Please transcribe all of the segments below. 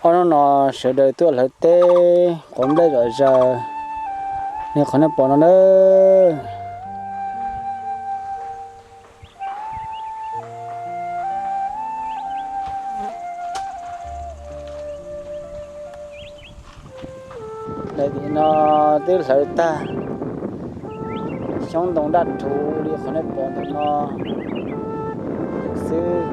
Ob hnub no sawv daws tuaj hlawv teb quav nplej zom zaws li qhov nej pom no na. Daim tim no twb hlawv tag, xyoob ntoo daj rhuv li qhov nej pom ntawm no xwb.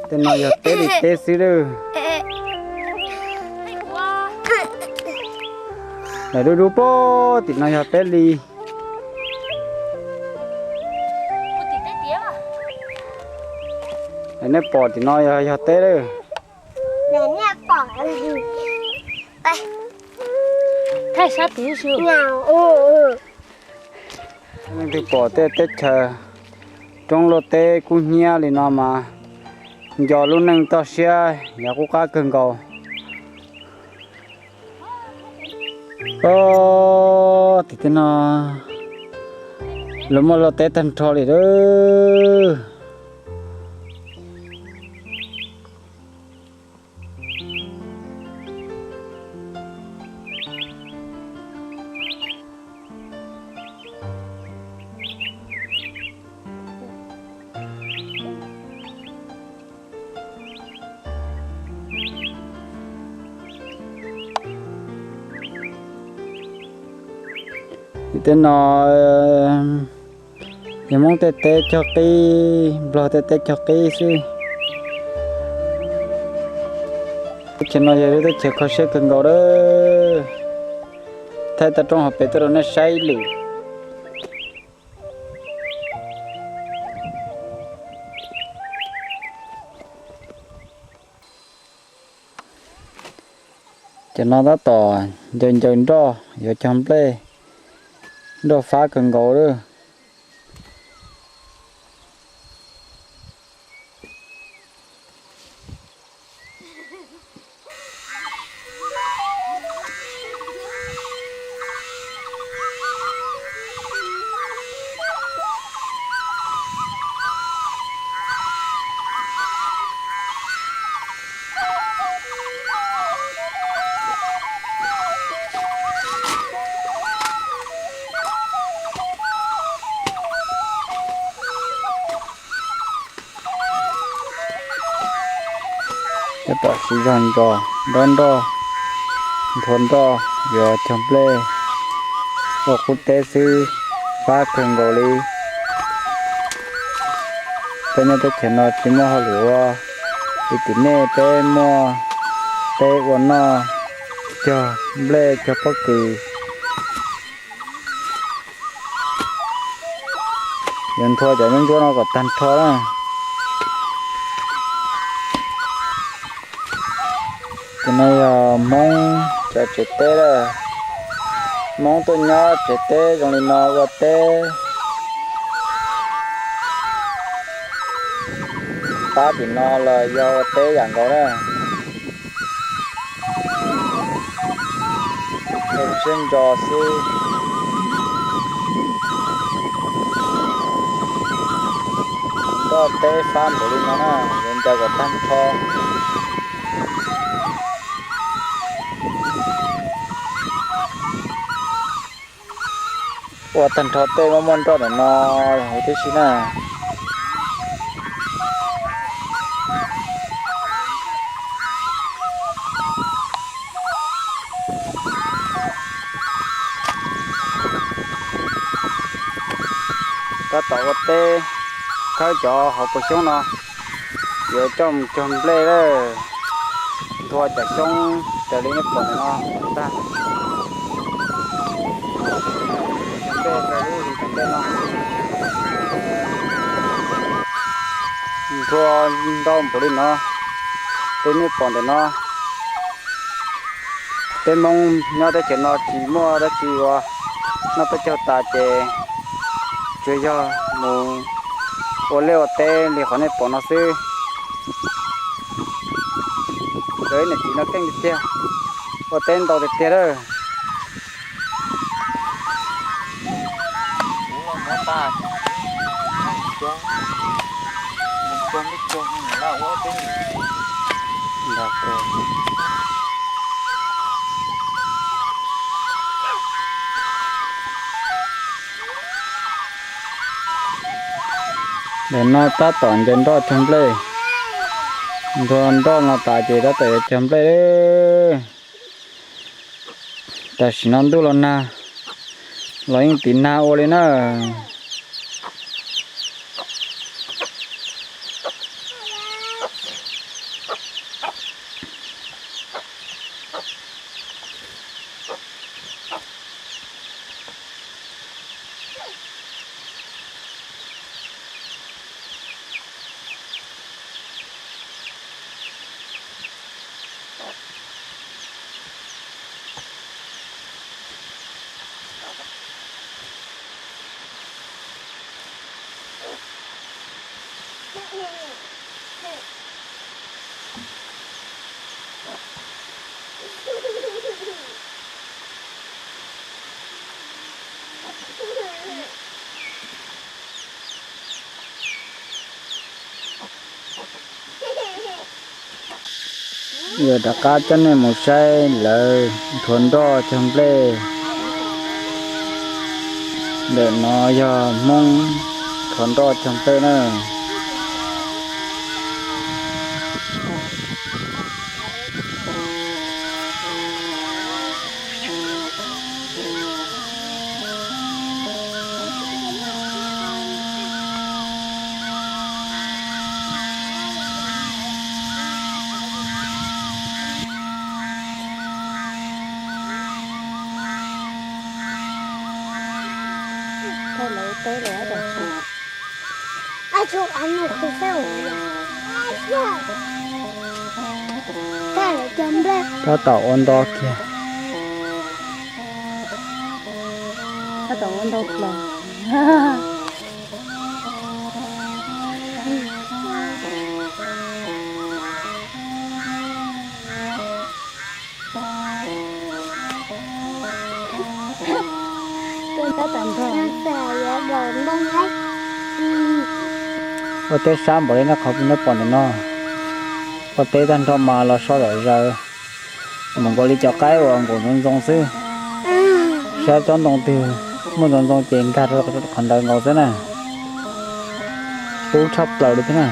Tej no yog teb li teb xwb lawm. Daim dub dub pem tim no yog peb li. Daim nej pom tim no yog, yog teb lawm. Leej twg pom tej teb chaws roob luaj teb kub hnyiab li no mas nco lub neej toj siab yav qub qab kawg nkaus. Os, tim tej no lawv muaj luaj teb tag nrho li lawm. Tim tej no yog Hmoob tej teb chaws qib, Nplog tej teb chaws qib xwb. Teb chaws no yog lub teb chaws kho siab kawg nkaus lawm. Thaij toj roob hauv pes tuaj rau nej saib ib lwm. Cov no tab tom ncaws ncaws nroj yuav cog nplej, nroj fab kawg nkaus lawm. Tab tom siv zog ntso dob nroj, nthua nroj yuav cog nplej ua qub teb xwb, fab kawg nkaus li. Peb nyob teb chaws no tsis muaj hauj lwm ua, li tim nej peb muaj teb ua noj, cog nplej cog pob kws. Yuav nthua cov ntsuab ntsuab no kom tag nrho na. Cov no yog Hmoob cov tsev teb lawm. Hmoob tuaj nyob tsev teb zoo li no ua teb. Pab tim no los yog ua teb yam nkaus na. Ua siab ntso xwb. Nroj teb fab npaum li no na, yuav ncaws kom tag nrho. Ua tag nrho tej muaj muaj nroj ntawm no huv tib si na. Tab tom ua teb khawb cov hauv paus xyoob no. Yuav coj mus cog nplej lawm. Nthua cov xyoob raws li nej pom ntawm no tag. Cog nplej rau lub hlis cog nplej no. Nthua ntau npaum li no, li nej pom ntawm no. Peb Hmoob nyob teb chaws no tsis muaj dab tsi ua, noj peb caug tas ces tsuas yog mus ua liaj ua teb li qhov nej pom no xwb. Lawv ib niam txiv no keej tiag tiag, ua teb ntau tiag tiag lawm. Ntawm no tab tom ncaws nroj cog nplej. Nthua nroj no tas ces tab tom yuav cog nplej. Tam sim no ntuj los nag, los yeej tiv nag ua li na. Yuav rov qab coj nej mus saib lawv nthua nroj cog nplej. Ntawm no yog Hmoob nthua nroj cog nplej na. Tab tom ua nto kiag. Tab tom ua nto plaws. Ua teb sab npaum li nej qhov nej pom ntawm no. Ua teb tag nrho mas los so zom zaws, npaum nkaus li cov qaib uas nkaus ntxoov ntxoo xwb. Saib tsob ntoo twg muaj ntxoov ntxoo ces nkag rau qhov ntawd nkaus xwb na. Kub tshaj plaws li thiab na.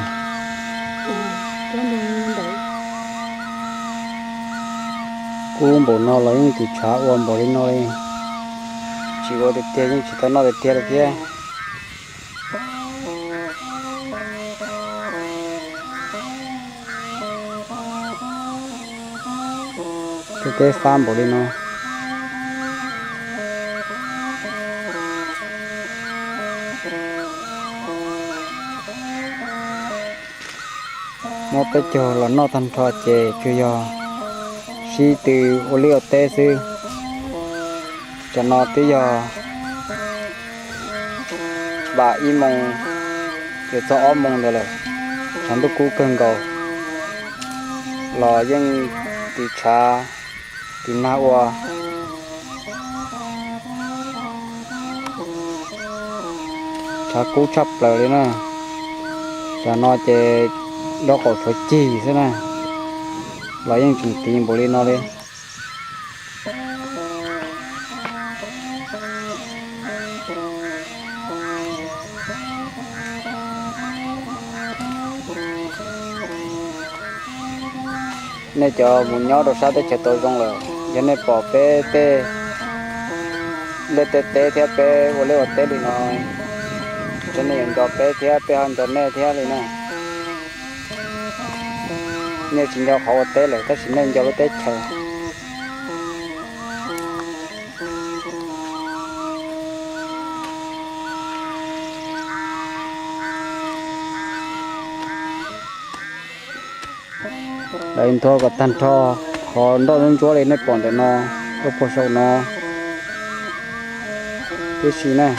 Kub npaum no los yeej ris tshav ua npaum li no li. Tsis ua tiag tiag yeej tsis tau noj tiag tiag li thiab. Tej teb fab npaum li no. Muab peb caug los noj tag nrho ces tsuas yog sib tw ua liaj ua teb xwb. Cov no twb yog npaj ib moos yuav txog ob moos ntawd lawm, tshav ntuj kub kawg nkaus los yeej ris tshav ris nag ua. Tshav kub tshaj plaws li na. Tsam no ces nraub qaum tshuav cig xwb na, los yeej tseem tiv npaum li no li. Nej cov mus nyob rau sab teb chaws tau zoo lawm, yog nej pom peb tej liaj tej teb thiab peb ua liaj ua teb li no, ces nej yuav nco peb thiab peb ho nco nej thiab li na. Nej tsis nco qhov ua teb lawm tab sis nej nco lub teb chaws. Lawv nthuav kom tag nrho qhov nroj ntsuab ntsuab li nej pom ntawm no, tuaj puag saum no tib si na.